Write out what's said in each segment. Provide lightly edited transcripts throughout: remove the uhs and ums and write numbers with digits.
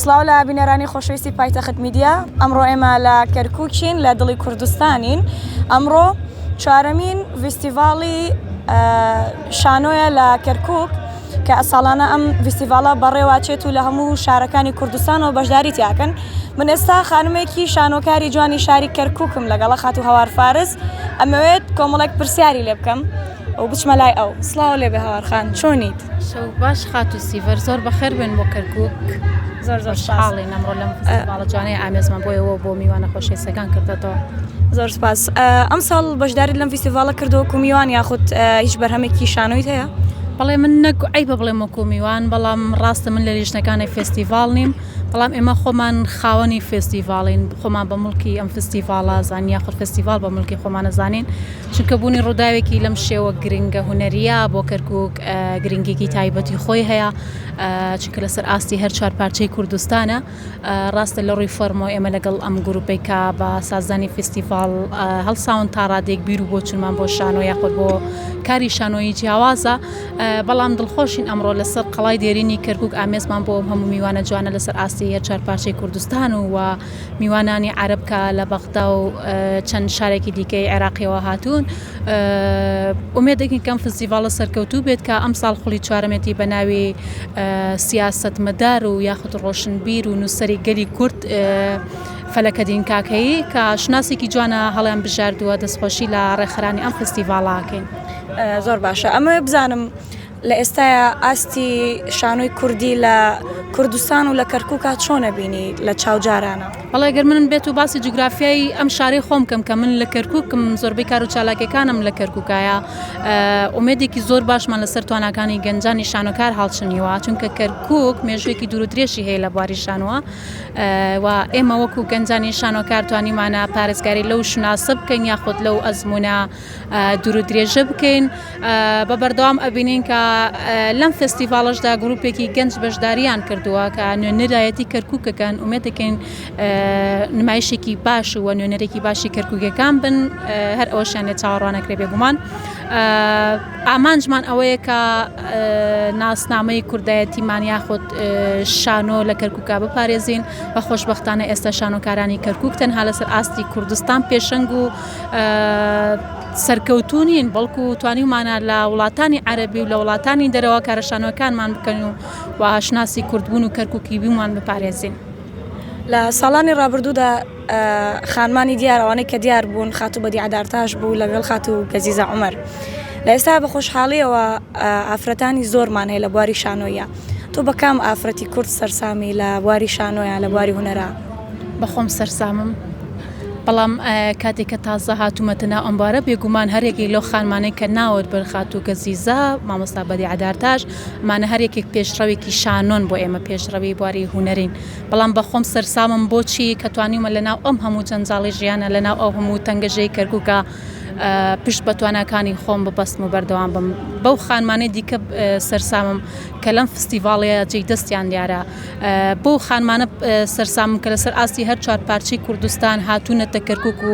سڵاو لە بینەرانی خۆشەویستی پایتەخت میدیا ئەمڕۆ ئێمە لە کەرکوکین لە دڵی کوردستانین ئەمڕۆ چوارەمین ڤیستیڤاڵی شانۆیە لە کەرکک کە ساڵانە ئەم ڤیستیڤاڵە بەڕێواچێت و لە هەموو شارەکانی کوردستانەوە بەشداری تیاکەن من ئێستا خانمێکی شانۆکاری جوانی شاری کەرککم لەگەڵە خاتوو هەوار فارس ئەمەوێت کۆمەڵێک پرسیاری لێ بکەم و بچمە لای ئەو. سڵاو لێبێ هەوار خان چۆنیت؟ شەو باش خاتوو سیڤەر زۆر بەخێر بێن بۆ کەرکوک. زۆر زۆر سپاس. خۆشحاڵین ئەمڕۆ لەم فستیڤاڵە جوانەی ئامێزمان بۆ ئێوە و بۆ میوانە خۆشەویستەکان کردۆتەوە. زۆر سپاس. ئەمساڵ بەشداریت لەم فیستیڤاڵە کردووە وەکو میوان یاخود هیچ بەرهەمێکی شانۆیت هەیە؟ بەڵێ من نەک عەیبە بڵێم وەکو میوان بەڵام ڕاستە من لە لیژنەکانی فێستیڤاڵ نیم بەڵام ئێمە خۆمان خاوەنی فێستیڤاڵین خۆمان بە موڵکی ئەم فستیڤاڵە زانین یاخود فێستیڤاڵ بە موڵکی خۆمانە زانین چونکە بوونی ڕووداوێکی لەم شێوە گرنگە هونەریە بۆ کەرکک گرنگێکی تایبەتی خۆی هەیە چونکە لەسەر ئاستی هەر چوار پارچەی کوردستانە ڕاستە لە ڕووی فۆرمەوە ئێمە لەگەڵ ئەم گروپەی کە بە سازدانی فستیڤاڵ هەڵساون تا ڕادێک بیر و بۆچونمان بۆ شانۆ یاخود بۆ کاری شانۆیی جیاوازە بەڵام دڵخۆشین ئەمڕۆ لەسەر قەڵای دێرینی کەرکک ئامێزمان بۆ هەموو میوانە جوانە لەسەر ئاستی هەر چوار پارچەی کوردستان و میوانانی عەرەب کە لە بەغدا و چەند شارێکی دیکەی عێراقیەوە هاتوون ئومێد دەکەین کە ئەم فستیڤاڵە سەرکەوتوو بێت کە ئەمساڵ خولی چوارەمێتی بە ناوی سیاسەتمەدار و یاخود ڕۆشنبیر و نووسەری گەلی کورد فەلەکەدین کاکەیی کە شوناسێکی جوانە هەڵیان بژاردووە دەستخۆشی لە ڕێکخەرانی ئەم فستیڤاڵاکەین. زۆر باشە ئەمەوێ بزانم لە ئێستایا ئاستی شانۆی کوردی لە کوردستان و لە کەرکوکا چۆنە بینی لە چاو جارانە؟ بەڵێ گەر من بێت و باسی جوگرافیای ئەم شارەی خۆم کەم کە من لە کەرکوکم زۆربەی کار و چالاکیەکانم لە کەرکوکایە ئومێدێکی زۆر باشمان لەسەر تواناکانی گەنجانی شانۆکار هەڵچنیوە چونکە کەرکوک مێژوویەکی دوور و درێژی هەیە لە بواری شانۆوە و ئێمە وەکو گەنجانی شانۆکار توانیمانە پارێزگاری لەو شوناسە بکەین یاخود لەو ئەزمونە دوور و درێژە بکەین بە بەردەوام ئەبینین کە لەم فستیڤاڵەشدا گروپێکی گەنج بەشداریان کردووە کە نوێنەرایەتی کەرکووکەکەن ئومێد دەکەین نمایشێکی باش و نوێنەرێکی باشی کەرکووکەکان بن هەر ئەوەشیان لێ چاوەڕوانەکرێ بێگومان ئامانجمان ئەوەیە کە ناسنامەی کوردایەتیمان یاخود شانۆ لە کەرکووکا بپارێزین و خۆشببختانە ئێستا شانۆکارانی کەرکووک تەنها لەسەر ئاستی کوردستان پێشەنگ و سەرکەوتوو نین، بەڵکو توانیومانە لە وڵاتانی عەرەبی و لە وڵاتانی دەرەوە کارە شانۆکانمان بکەن و و شوناسی کوردبوون و کەرکووکیبوونمان بپارێزین. لە ساڵانی ڕابردوودا خانمانی دیار ئەوانەی کە دیار بوون خاتوو بەدیعە دارتاش بوو لەگەڵ خاتوو گەزیزە عومەر. لە ئێستا بە خۆشحاڵییەوە ئافرەتانی زۆرمان هەیە لە بواری شانۆییا. تۆ بە کام ئافرەتی کورد سەرسامی لە بواری شانۆیا لە بواری هونەرا؟ بە خۆم سەرسامم. بەڵام کاتێک کە تازە هاتوومەتە ناو ئەم بوارە بێگومان هەر یەکێک لەو خانمانەی کە ناوت برد خاتوو گەزیزە، مامۆستا بەدیعە دارتاش، ئەمانە هەر یەکێک پێشڕەوێکی شانۆن بۆ ئێمە، پێشڕەوی بواری هونەرین. بەڵام بە خۆم سەرسامم بۆچی کە توانیومە لە ناو ئەم هەموو جەنجاڵی ژیانە، لە ناو ئەو هەموو تەنگەژەی کەرکووکە پشت بە تواناکانی خۆم ببەستم و بەردەوام بم. بەو خانمانەی دیکە سەرسامم کە لەم فستیڤاڵەیە جێی دەستیان دیارە. بەو خانمانە سەرسامم کە لەسەر ئاستی هەر چوار پارچەی کوردستان هاتوونەتە کەرکوک و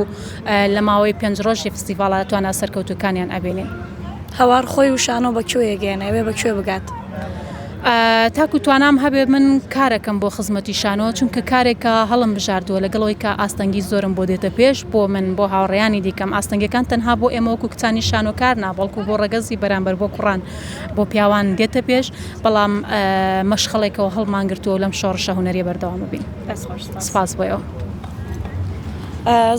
لە ماوەی پێنج ڕۆژی فستیڤاڵا توانا سەرکەوتووکانیان ئەبینین. هەوار خۆی و شانۆ بە کوێ گەیەنێ، ئەوێ بە کوێ بگات؟ تاکو توانام هەبێ من کارەکەم بۆ خزمەتی شانۆ، چونکە کارێکە هەڵم بژاردووە لەگەڵ ئەوەی کە ئاستەنگی زۆرم بۆ دێتە پێش بۆ من بۆ هاوڕێیانی دیکەم ئاستەنگیەکان تەنها بۆ ئێمە وەکو کچانی شانۆکار نا بەڵکو بۆ ڕەگەزی بەرامبەر بۆ کوڕان بۆ پیاوان دێتە پێش بەڵام مەشخەڵێکەوە هەڵمانگرتووە و لەم شۆڕشە هونەریە بەردەوام بین. سپاس بۆ ئێوە.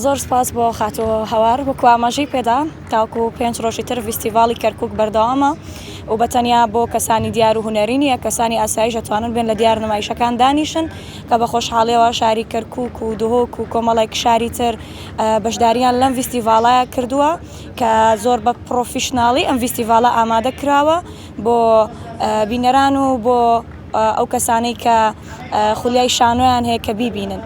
زۆر سپاس بۆ خاتوو هەوار وەکو ئاماژەی پێدا تاوەکو پێنج ڕۆژی تر ڤیستیڤاڵی کەرکوک بەردەوامە و بە تەنیا بۆ کەسانی دیار و هونەری نییە کەسانی ئاسایش ئەتوانن بێن لە دیار نمایشەکان دانیشن کە بە خۆشحاڵیەوە شاری کەرکوک و دهۆک و کۆمەڵێک شاری تر بەشداریان لەم ڤیستیڤاڵە کردووە کە زۆر بە پڕۆفیشناڵی ئەم ڤیستیڤاڵە ئامادە کراوە بۆ بینەران و بۆ ئەو کەسانەی کە خولیای شانۆیان هەیە کە بیبینن.